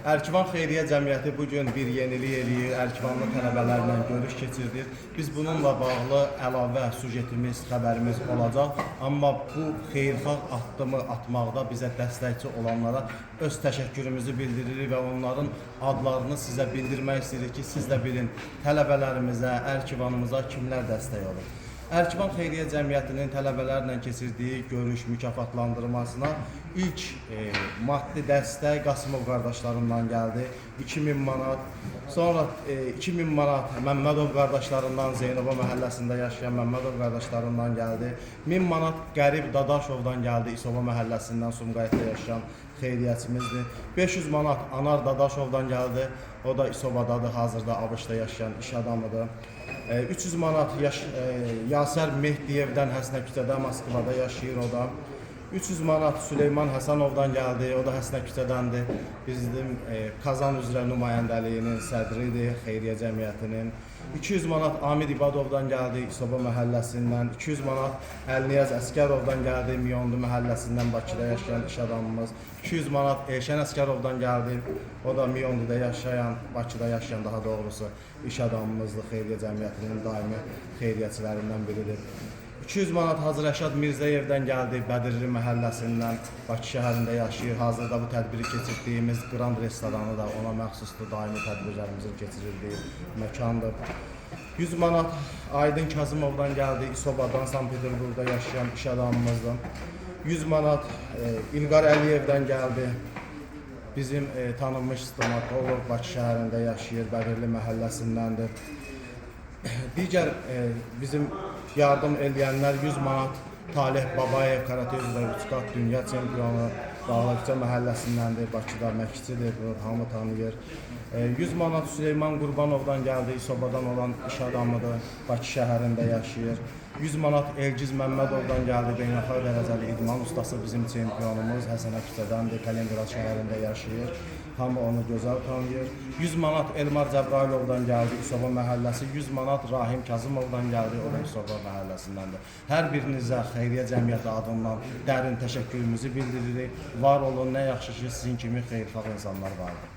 Ərkivan Xeyriyyə Cəmiyyəti bu gün bir yenilik eləyir, Ərkivanlı tələbələrlə görüş keçirdir. Biz bununla bağlı əlavə sujetimiz, xəbərimiz olacaq. Amma bu xeyirxah addımı atmaqda bizə dəstəkçi olanlara öz təşəkkürümüzü bildiririk və onların adlarını sizə bildirmək istəyirik ki, siz də bilin tələbələrimizə, Ərkivanımıza kimlər dəstək olur. Ərkivan Xeyriyyə Cəmiyyətinin tələbələrlə keçirdiyi görüş mükafatlandırmasına ilk maddi dəstək Qasımov qardaşlarından gəldi. 2000 manat. Sonra 2000 manat Məmmədov qardaşlarından, Zeynova məhəlləsində yaşayan Məmmədov qardaşlarından gəldi. 1000 manat Qərib Dadaşovdan gəldi, İsova məhəlləsindən, Sumqayıtda yaşayan xeyriyyəçimizdir. 500 manat Anar Dadaşovdan gəldi. O da İsovadadır, hazırda ABŞ-da yaşayan iş adamıdır. 300 manat Yasər Mehdiyevdən Həsnəküçədə, Moskvada yaşayır o da. 300 manat Süleyman Həsənovdan gəldi, o da Həsnəküçədəndir. Bizim Kazan üzrə nümayəndəliyinin sədridir, Xeyriyyə Cəmiyyətinin. 200 manat Amid İbadovdan gəldi, İsoba məhəlləsindən. 200 manat Əlniyaz Əsgərovdan gəldi, Miyondu məhəlləsindən, Bakıda yaşayan iş adamımız. 200 manat Elşən Əsgərovdan gəldi, o da Miyonduda yaşayan, Bakıda yaşayan daha doğrusu iş adamımızdır, Xeyriyyə Cəmiyyətinin daimi xeyriyyəçilərindən biridir. 200 manat Hacı Rəşad Mirzəyevdən gəldi, Bədirli məhəlləsindən, Bakı şəhərində yaşayır. Hazırda bu tədbiri keçirdiyimiz Grand restoranı da ona məxsusdur, daimi tədbirlərimizin keçirildiyi məkandır. 100 manat Aydın Kazımovdan gəldi, İsobadan, Sankt-Peterburqda yaşayan iş adamımızdır. 100 manat İlqar Əliyevdən gəldi. Bizim tanınmış stomatoloq, Bakı şəhərində yaşayır, Bədirli məhəlləsindəndir. Digər bizim yardım eləyənlər 100 manat Taleh Babayev, karate üzrə 3 qat dünya çempionu, Dağlıqca məhəlləsindəndir, Bakıda məşqçidir, bunu hamı tanıyır. 100 manat Süleyman Qurbanovdan gəldi, İsobadan olan iş adamıdır, Bakı şəhərində yaşayır. 100 manat Elgiz Məmmədovdan gəldi, beynəlxalq dərəcəli idman ustası, bizim çempionumuz, Həsənəküçədəndir, Kaliningrad şəhərində yaşayır. Hamı onu gözəl tanıyır. 100 manat Elmar Cəbrailovdan gəldi, İsoba məhəlləsi. 100 manat Rahim Kazımovdan gəldi, o da İsoba məhəlləsindəndir. Hər birinizə Xeyriyyə Cəmiyyəti adından dərin təşəkkürümüzü bildiririk. Var olun, nə yaxşı ki, sizin kimi xeyirxah insanlar vardır.